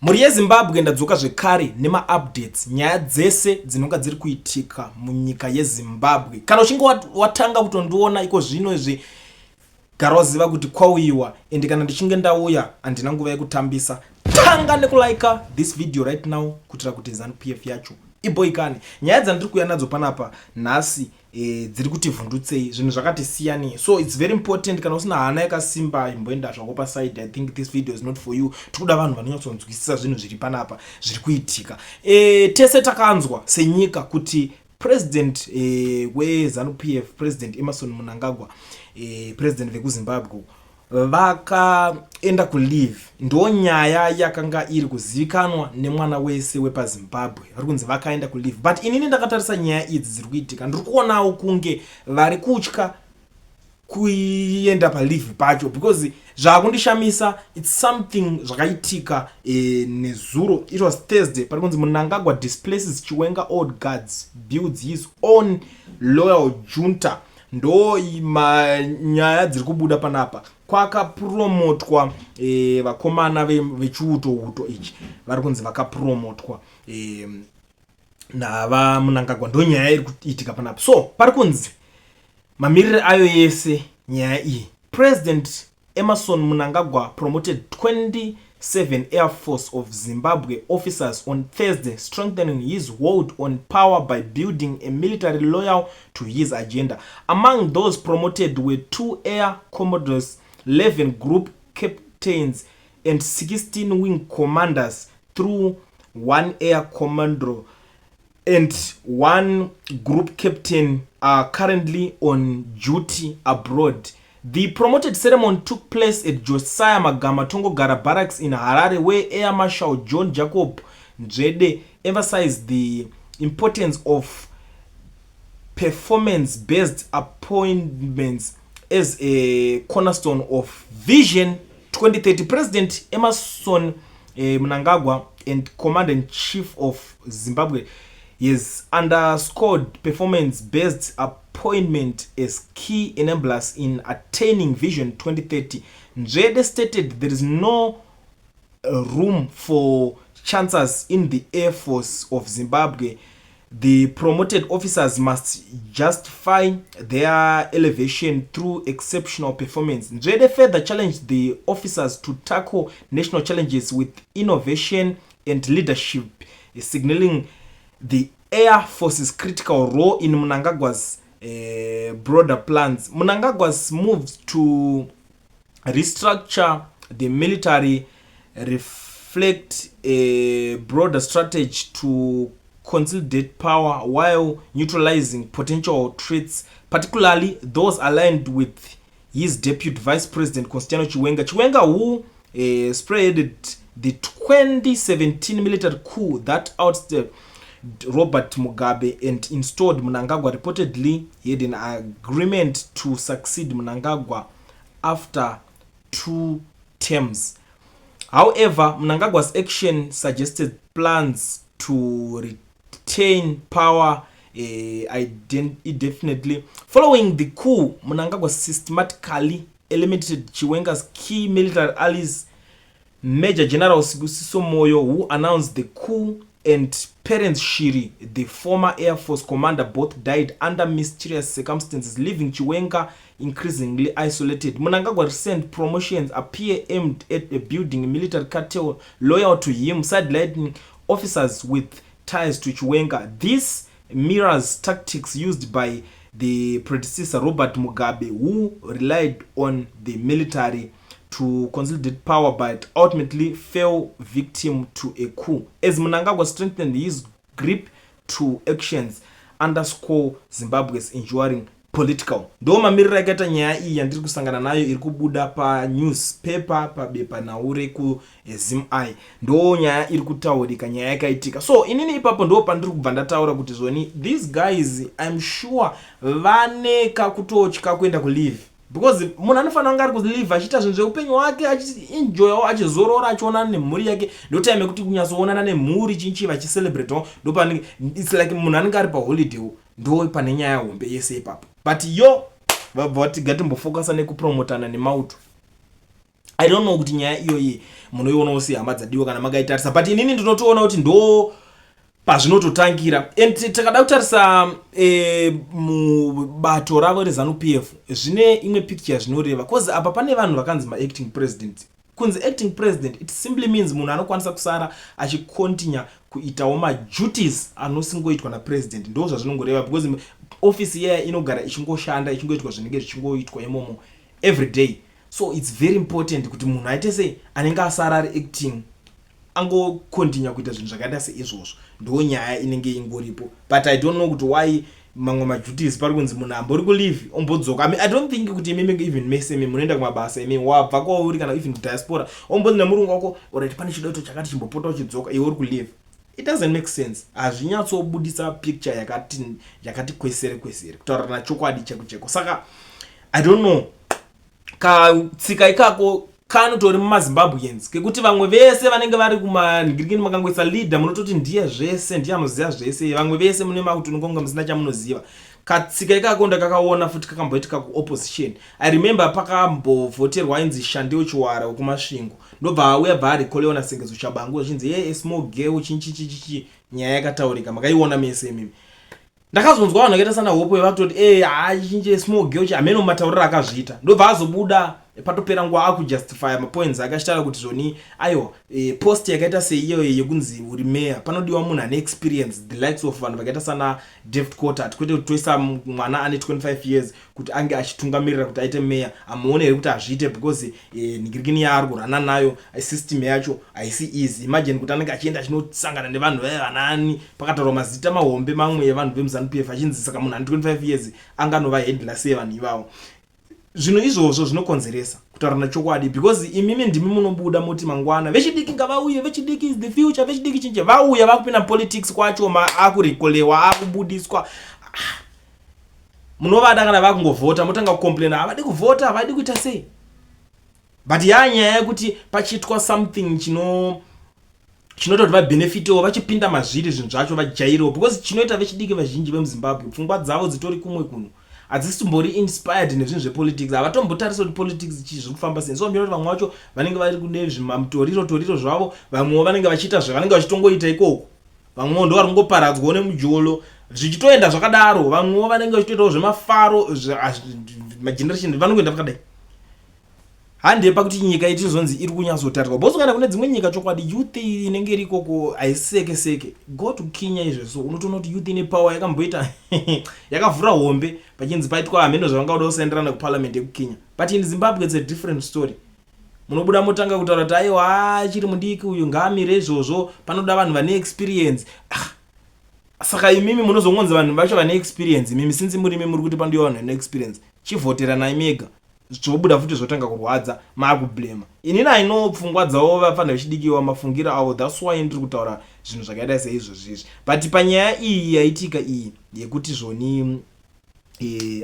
Mhuri yeZimbabwe, ndadzoka zvekare nemaupdates, nyaya dzese dzinonga dziri kuitika munyika yeZimbabwe. Kana uchinge watanga kutondiona iko zvino izvi, gara waziva kuti kwauyiwa. Ende kana ndichinge ndauya, handina nguva yekutambisa. Tanga nekulaika this video right now kuitira kuti ZANU PF yacho iboikane. Nyaya dzandiri kuuya nadzo panapa nhasi dziri kuti vhundutsei, zvinhu zvakati siyanei. So it's very important, kana usina hana yakasimba, imboenda zvako paside. I think this video is not for you. Tikuda vanhu vanonyatsonzwisisa zvinhu zviri panapa zviri kuitika. Tese takanzwa senyika kuti president weZANU PF, President Emmerson Mnangagwa, president vekuZimbabwe, vakaenda kuleave. Ndo nyaya yakanga iri kuzivikanwa nemwana wese wepaZimbabwe. Vari kunzi vakaenda kuleave, but inini ndakatarisa nyaya idzi dziri kuitika, ndiri kuonawo kunge vari kutya kuenda paleave pacho, because zvakundishamisa, it's something zvakaitika nezuro. It was Thursday. Pari kunzi Mnangagwa displaces Chiwenga old guards, builds his own loyal junta. Ndo nyaya dziri kubuda panapa. Kwakapromotwa vakomana vechiuto uto ichi, vari kunzi vakapromotwa navaMnangagwa. Ndo nyaya iri kuitika panapa. So pari kunzi mamiriro ayo yese nyaya iyi, President Emmerson Mnangagwa promoted 27 Air Force of Zimbabwe officers on Thursday, strengthening his hold on power by building a military loyal to his agenda. Among those promoted were two air commodores, 11 group captains and 16 wing commanders, through one air commodore and one group captain are currently on duty abroad. The promoted ceremony took place at Josiah Magama Tongogara Barracks in Harare, where Air Marshal John Jacob Nzvede emphasized the importance of performance based appointments as a cornerstone of Vision 2030. President Emmerson Mnangagwa and Commander in Chief of Zimbabwe has underscored performance based appointment as key enablers in attaining Vision 2030. Nzvede stated there is no room for chancers in the Air Force of Zimbabwe. The promoted officers must justify their elevation through exceptional performance. Nzvede further challenged the officers to tackle national challenges with innovation and leadership, signaling the Air Force's critical role in Mnangagwa's broader plans. Mnangagwa's moves to restructure the military reflect a broader strategy to consolidate power while neutralizing potential threats, particularly those aligned with his deputy vice president, Constantino Chiwenga. Chiwenga, who spearheaded the 2017 military coup that ousted Robert Mugabe and installed Mnangagwa, reportedly had an agreement to succeed Mnangagwa after two terms. However, Mnangagwa's action suggested plans to retain power indefinitely. Following the coup, Mnangagwa systematically eliminated Chiwenga's key military allies, Major General Sibusiso Moyo, who announced the coup, and Perrance Shiri, the former Air Force commander, both died under mysterious circumstances, leaving Chiwenga increasingly isolated. Mnangagwa recent promotions appear aimed at a building military cartel loyal to him, sidelining officers with ties to Chiwenga. This mirrors tactics used by the predecessor, Robert Mugabe, who relied on the military to consolidate power but ultimately fell victim to a coup. As Mnangagwa strengthened his grip to actions underscore Zimbabwe's enduring political. Ndo mamiriro akaita nyaya iyi yandiri kusangana nayo, iri kubuda panewspaper, pabepa nhau rekuZimEye. Ndo nyaya iri kutaurika, nyaya yakaitika. So inini ipapo ndo pandiri kubva ndataura kuti zvoni these guys, I'm sure vane kakutotya kuenda kuleave, because munhu anofanira kunge ari kuleave achiita zvinhu zveupenyu hwake, achienjoyawo, achizorora, achionana nemhuri yake. Ndo time yekuti kunyatsoonana nemhuri chinchi, vachicelebratawo. Ndopanenge it's like munhu anenge ari paholiday. Ndo pane nyaya hombe yese ipapo. But yo vabva vati ngatimbofocusa nekupromotana nemauto. I don't know kuti nyaya iyoyi munoionawo sei, hama dzadiwa, kana makaitarisa, but inini ndinotoona kuti ndo pazvinototangira. And takada kutarisa mubato ravo reZANU PF, zvine imwe picture yazvinoreva, cause apa pane vanhu vakanzi maacting president. Kunzi acting president, it simply means munhu anokwanisa kusara achicontinue kuitawo maduties anosingoitwa napresident. Ndo zvazvinongoreva, because office iyaya inogara ichingoshanda, ichingoitwa zvinenge zvichingoitwa imomo every day. So it's very important kuti munhu aite sei, anenge asara ari acting, angocontinue kuita zvinhu zvakaita seizvozvo. Ndo nyaya inenge ingoripo, but I don't know kuti why mamwe maduties pari kunzi munhu ambori kuleave, ombodzoka. I mean, I don't think kuti imimi, even mese imi munoenda kumabasa, imi wabva kwauri kana even kudiaspora, ombonzi nemurungu wako, "Alright, pane chidoto chakati, chimbopota uchidzoka," iwe uri kuleave. It doesn't make sense. Hazvinyatsobudisa picture yakati kwesere kwesere, kutaurirana chokwadi cheko cheko. Saka I don't know, katsika ikako kanotori mumaZimbabweans kekuti vamwe vese vanenge vari kumanhingirikini, makangoisa leader, munototi ndiye zvese, ndiye anoziva zvese. Vamwe vese mune makuti unongonga musina chamunoziva. Katsika ikako ndakakaona futi kakamboitika kuopposition. I remember pakambovhoterwa ainzi Shandiwo Chiwara wekuMasvingo, ndobva auya, bva arecallwa naSengezo Tshabangu, achinzi ye small girl, chinchichichichi. Nyaya yakataurika, makaiona mese imimi. Ndakazonzwa vanhu vakaita sana Hope vakutoti e ha, chinje small girl, hameno matauriro akazviita. Ndobva azobuda patopera nguva akujustifya mapoints ake, achitaura kuti zvoni, aiwa, post yakaita seiyoyo yekunzi uri meya, panodiwa munhu ane experience, the likes of vanhu vakaita sana David Coltart, kwete kuti toisa mwana ane 25 years kuti ange achitungamirira kuti aite meya. Amuone here kuti hazviite? Because nhingirikini yaari kurana nayo, system yacho haisi easy. Imagine kuti anenge achienda achinosangana nevanhu vaya vanani, pakataurwa mazita mahombe mamwe evanhu vemuZANU PF, achinzi saka munhu ane 25 years anganovahandla sei vanhu ivavo? Zvinhu izvozvo zvinokonzeresa, kutaura nachokwadi, because imimi ndimi munobuda muti mangwana vechidiki ngavauye, vechidiki is the future, vechidiki chinje. Vauya, vakupinda politics kwacho, akurecallwa, akubudiswa. Ah, munovada kana vakungovhota, motanga kucomplaina, havadi kuvhota, havadi kuita sei. But yanyaya yekuti pachiitwa something chinoita kuti vabenefitewo, vachipinda mazviri zvinhu zvacho, vajairewo, because chinoita vechidiki vazhinji vemuZimbabwe, pfungwa dzavo dzitori kumwe kunhu, hadzisimbori inspired nezvinhu zvepolitics. Havatombotarisa kuti politics chii, zviri kufamba sei. So mbira kuti vamwe vacho vanenge vari kune zvimamutoriro toriro zvavo, vamwewo vanenge vachiita zvavanenge vachitongoita ikoko, vamwewo ndo vari kungoparadzwawo nemujolo, zvichitoenda zvakadaro. Vamwewo vanenge vachitoitawo zvemafaro, mageneration vanongoenda vakadai. Handiye pakuti nyika itizonzi iri kunyatsotariswa bhosi. Kana kune dzimwe nyika, chokwadi, youth inenge iri ikoko haiseke seke. Go to Kenya izvezvo, unotoona kuti youth ine power. Yakamboita yakavhura hombe pachinzi paitwa hameno zvavangauda kusenderana kuparliament yekuKenya, but in Zimbabwe it's a different story. Munobuda motanga kutaura kuti aiwa, achiri mudiki uyu, ngaamire izvozvo, panoda vanhu vane experience. Ah, saka imimi munozongonzi vanhu vacho vane experience, imimi since murimi muri kuti pandiwa vanhu vane experience, chivhoteranai mega, zvobuda futi, zvotanga kurwadza, maakublema. Inini aino pfungwa dzavo vafanira vechidikiwa, mafungiro avo. That's why ndiri kutaura zvinhu zvakaita seizvozvo izvi. But panyaya iyi yaitika iyi yekuti zvoni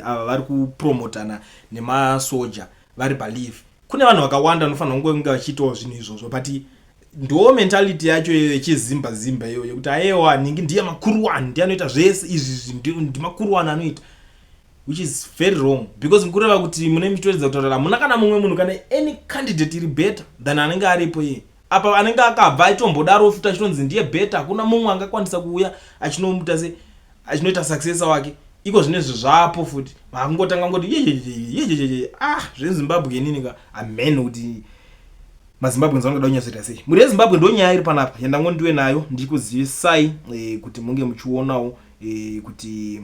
ava vari kupromotana nemasoja vari paleave, kune vanhu vakawanda vanofanira kunge vachiitawo zvinhu izvozvo, but ndo mentality yacho yechizimba zimba iyoyo yekuti aiwa, nhingi ndiye makuru wani, ndiye anoita zvese izvi, ndimakuru wani anoita, which is very wrong, because mukureva kuti mune muchitoedza kutaura hamuna kana mumwe munhu, kana any candidate iri better than anenge aripo iye. Apa anenge akabva aitombodaro futi, achitonzi ndiye better, hakuna mumwe angakwanisa kuuya achinomuta se achinoita successor wake. Iko zvinezvi zvapo futi vakungotanga ngoti yeyeyeyeyeye. Ah, zveZimbabwe inini ka amen kuti maZimbabweans vanoda kunyatsoita sei. Mhuri yeZimbabwe, ndo nyaya iri panapa yandangondiwe nayo, ndikuzivisai kuti munge muchionawo kuti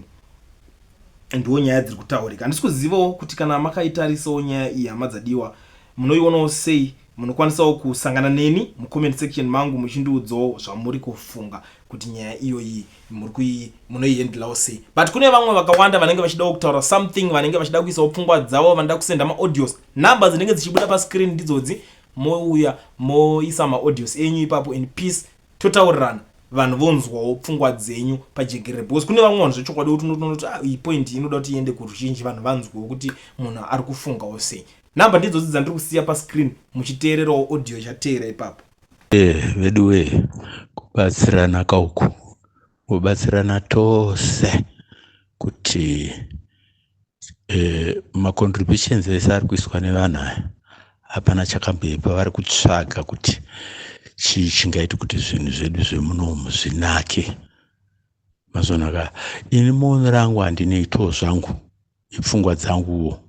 ndo nyaya dziri kutaurika. Handisi kuzivawo kuti kana makaitarisawo nyaya iyi, hama dzadiwa, munoionawo sei. Munokwanisawo kusangana neni mucomment section mangu muchindiudzawo zvamuri kufunga kuti nyaya iyoyi munoihandlawo sei. But kune vamwe vakawanda vanenge vachidawo kutaura something, vanenge vachida kuisawo pfungwa dzavo, vanoda kusenda maaudios. Nhamba dzinenge dzichibuda pascreen ndidzodzi, mouya moisa maaudios enyu ipapo in peace, totaurirana, vanhu vonzwawo pfungwa dzenyu pajekerere, because kune vamwe vanhu zvechokwadi kuti unotoona kuti ah, iyi point inoda kuti iende kuruzhinji, vanhu vanzwewo kuti munhu ari kufungawo sei. Nhamba ndidzodzi dzandiri kusiya pascreen, muchiteererawo audio ichateera ipapo. Veduwe, kubatsirana kauku, kubatsirana tose kuti macontributions ese ari kuiswa nevanhu aya. Hapana chakamboipa, vari kutsvaga kuti chii chingaite kuti zvinhu zvedu zvemunomu zvinake. Mazona ka, ini maonero angu handinoitawo zvangu, ipfungwa dzanguwo.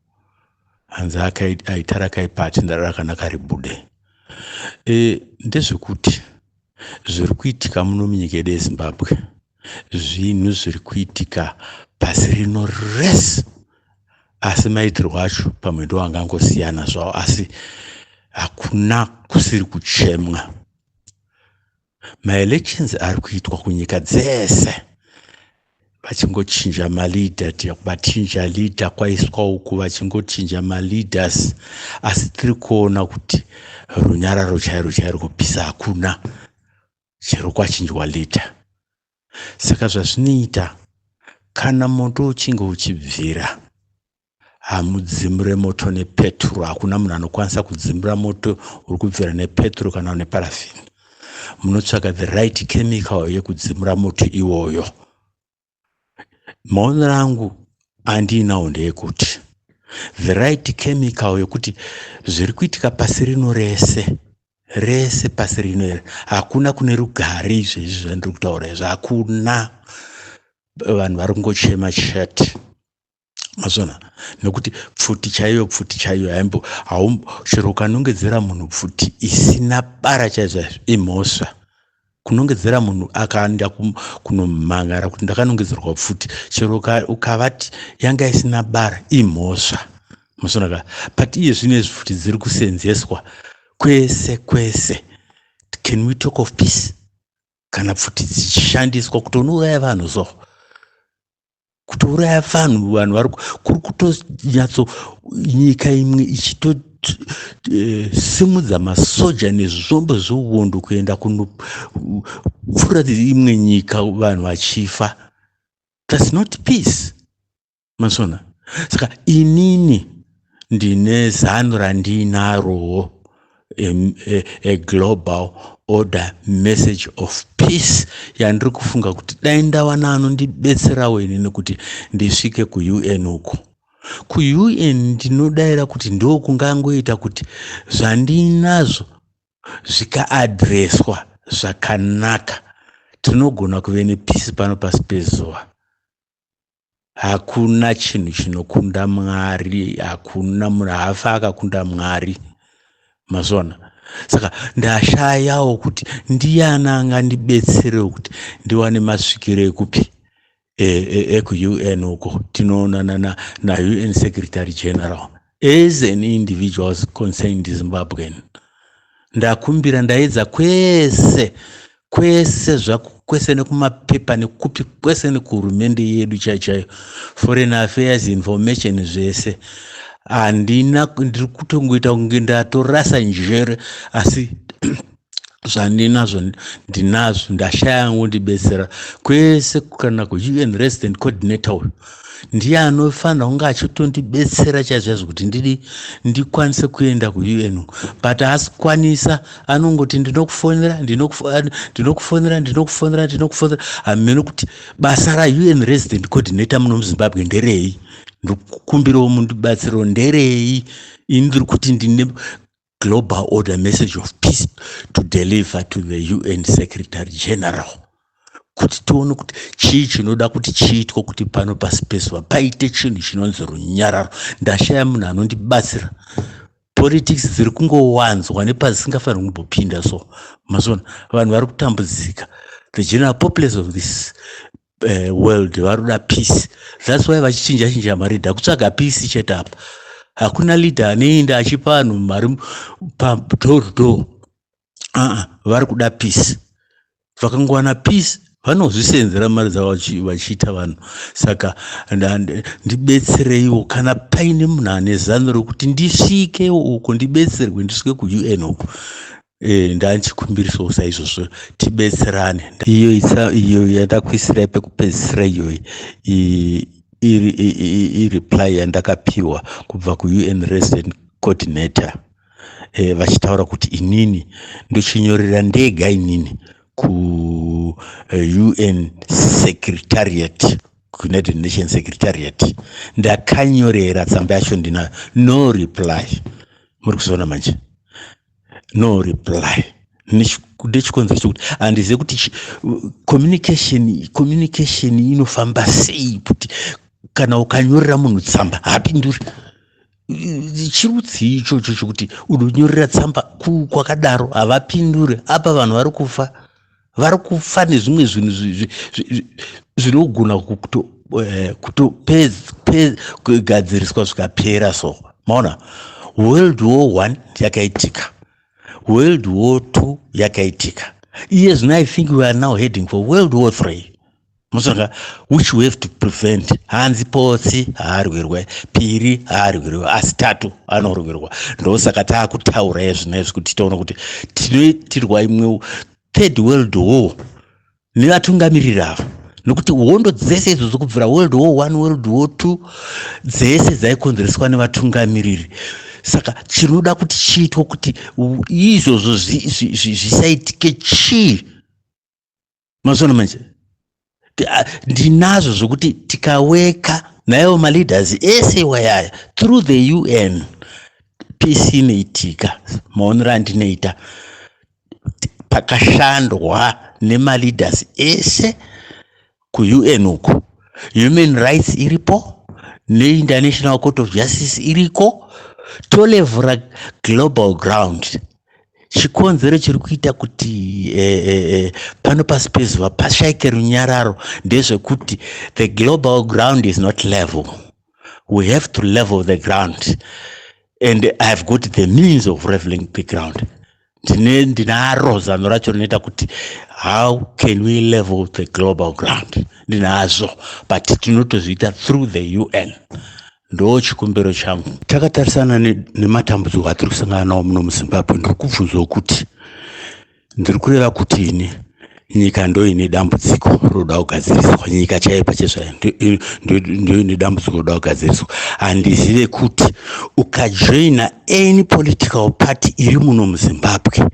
Hanzi aita rakaipa atinda rakanaka ribude. Ndezvekuti zviri kuitika muno munyika yedu yeZimbabwe, zvinhu zviri kuitika pasi rino rese, asi maitirwo acho pamwe ndo angangosiyana zvawo, asi hakuna kusiri kuchemwa. Maelections ari kuitwa kunyika dzese vachingochinja maleader, vachinja leader, kwaiswa uku, vachingochinja maleaders, asi tiri kuona kuti runyararo chairo chairo kupisa hakuna chero kwachinjwa leader. Saka zvazvinoita, kana moto uchinge uchibvira, hamudzimure moto nepetro. Hakuna munhu anokwanisa kudzimura moto uri kubvira nepetro kana neparafini. Munotsvaga the right chemical yekudzimura moto iwoyo. Maonero angu andiinawo ndeyekuti the right chemical yekuti zviri kuitika pasi rino rese rese, pasi rino iri hakuna kune rugare. Izvezvi zvandiri kutaura izvi, hakuna, vanhu vari kungochema chete. Mazvona, nekuti pfuti chaiyo, pfuti chaiyo haimbo, chero ukanongedzera munhu pfuti isina bara chaizvo imhosva. Kunongedzera munhu akaenda kunomhangara kuti ndakanongedzerwa pfuti, chero ukavati yanga isina bara, imhosva. Mazvona, but iye zvino izvi pfuti dziri kusenzeswa kwese kwese. Can we talk of peace kana pfuti dzichishandiswa kutonouraya vanhu? So kutouraya vanhu, vanhu vari kuri kutonyatso nyika imwe ichitosimudza masoja nezvombo zveuhondo kuenda kunopfura imwe nyika, vanhu vachifa. That's not peace. Masona, saka inini ndine zano randinarowo, a global order message of peace yandiri kufunga kuti dai ndawana anondibetserawo inini kuti ndisvike kuUN uko. KuUN ndinodayira kuti ndokungangoita kuti zvandinazvo zvikaadhireswa zvakanaka, tinogona kuve nepeace pano pasi pezuva. Hakuna chinhu chinokunda Mwari, hakuna munhu haafa akakunda Mwari. Mazona, saka ndashayawo kuti ndiani angandibetserewo kuti ndiwane masvikiro ekupi ekuUN uko tinoonana naUN Secretary General as an individual concerned Zimbabwean. Ndakumbira, ndaedza kwese kwese zvako, kwese nekumapepa, nekupi kwese, nekuhurumende yedu chaiyo chaiyo, foreign affairs, information, zvese handina. Ndiri kutongoita kunge ndatorasa njere, asi zvandinazvo ndinazvo. Ndashaya ngondibetsera kwese, kana kuUN resident coordinator uyu ndiye anofanira kunge achitondibetsera chaizvo kuti ndidi ndikwanise kuenda kuUN, but haasikwanisa. Anongoti ndinokufonera, ndinokufonera, ndinokufonera, ndinokufonera. Hamene kuti basa raUN resident coordinator muno muZimbabwe nderei. Ndikukumbirawo mundibatsiro, nderei? Ini ndiri kuti ndine global order message of peace to deliver to the UN Secretary General kuti tione kuti chii chinoda kuti chiitwe kuti pano pasi pezuva paite chinhu chinonzi runyararo. Ndashaya munhu anondibatsira. Politics dziri kungowanzwa nepadzisingafaniri kumbopinda. So mazona, vanhu vari kutambudzika. The general populace of this world vari kuda peace. That's why vachichinja chinja maleader, kutsvaga peace chete. Apa hakuna leader anoenda achipa vanhu mari padoor to door. Aa, vari kuda peace. Vakangowana peace, vanozvisenzera mari dzavo vachiita vanhu. Saka ndibetsereiwo kana paine munhu ane zano rekuti ndisvikewo uko, ndibetserwe ndisvike kuUN uko. Ndanchikumbirisawo saizvozvo, tibetserane. Iyo iyo yandakuisirai pekupedzisira iyoyi ireply yandakapiwa kubva kuUN resident coordinator, vachitaura kuti inini ndochinyorera ndega inini kuUN Secretariat, United Nations Secretariat. Ndakanyorera, tsamba yacho ndinayo. No reply. Muri kuzviona manje? No reply. Nechikonzero chekuti handizive kuti communication inofamba sei, kuti kana ukanyorera munhu tsamba haapinduri. Chirudzii ichocho chokuti unonyorera tsamba kwakadaro havapindure? Apa vanhu vari kufa, vari kufa nezvimwe zvinhu zvinogona kutogadziriswa zvikapera. So maona, World War One yakaitika, World War Two yakaitika. Iye zvino I think we are now heading for World War Three, musaka, which we have to prevent. Hanzi potsi haarwirwe, piri haarwirwe, asi tatu anorwirwa. Ndosaka taakutaura yezvino izvi kuti tione kuti tinoitirwa imwe third world war nevatungamiriri ava, nokuti hondo dzese idzodzo kubvira World War One, World War Two, dzese dzaikonzereswa nevatungamiriri. Saka chinoda kuti chiitwe kuti izvozvo zvisaitike chii? Mazona manje, ndinazvo zvokuti tikaweka naivo maleaders ese iwayaya through the UN, peace inoitika. Maonero andinoita, pakashandwa nemaleaders ese kuUN uku, human rights iripo, neInternational Court of Justice iriko, tolevhura global ground. Chikonzero chiri kuita kuti pano pasi pezuva pashaike runyararo ndezvekuti the global ground is not level. We have to level the ground, and I have got the means of leveling the ground. Ndinaro zano racho rinoita kuti how can we level the global ground. Ndinazvo, but tinotozviita through the UN. Ndo chikumbiro changu. Takatarisana nematambudziko atiri kusangana nawo muno muZimbabwe, ndiri kubvunzwa kuti ndiri kureva kuti ini nyika ndo ine dambudziko roda kugadziriswa. Nyika chaiyo pachezvayo ndo ine dambudziko roda kugadziriswa. Handizive kuti ukajoina any political party iri muno muZimbabwe,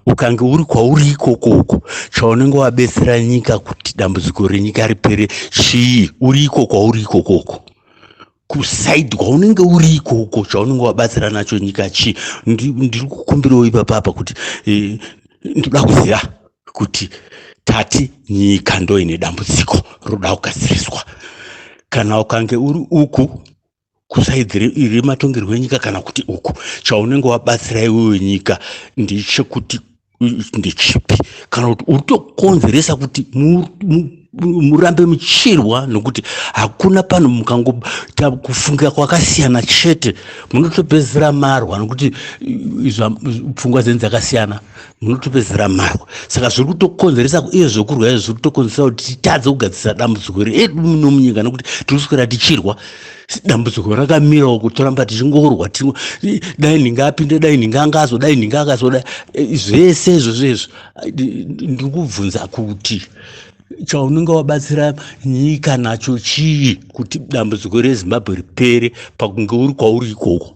ukange uri kwauri ikokoko, chaunenge wabetsera nyika kuti dambudziko renyika ripere chii? Uri iko kwauri ikokoko, kuside kwaunenge uri ikoko, chaunenge wabatsira nacho nyika chii? Ndiri kukumbirawo ipapapa kuti ndoda kuziva kuti tati nyika ndo ine dambudziko roda kugadziriswa. Kana ukange uri uku kuside rematongerwo enyika kana kuti uku, chaunenge wabatsira iwewe nyika ndechekuti ndechipi? Kana kuti uri tokonzeresa kuti murambe muchirwa? Nokuti hakuna pano mukangoita kufunga kwakasiyana chete, munotopedzisira marwa, nokuti pfungwa dzenyu dzakasiyana, munotopedzisira marwa. Saka zviri kutokonzeresa iye zvokurwa izvo zviri kutokonzeresa kuti titadze kugadzirisa dambudziko redu muno munyika, nokuti tiri kuswera tichirwa, dambudziko rakamirawo, kutoramba tichingorwa. Dai ndingapinde, dai ndingangazo, dai ndingakazoda, zvese izvozvo izvo. Ndiri kubvunza kuti chaunenge wabatsira nyika nacho chii kuti dambudziko reZimbabwe ripere pakunge uri kwauri ikoko?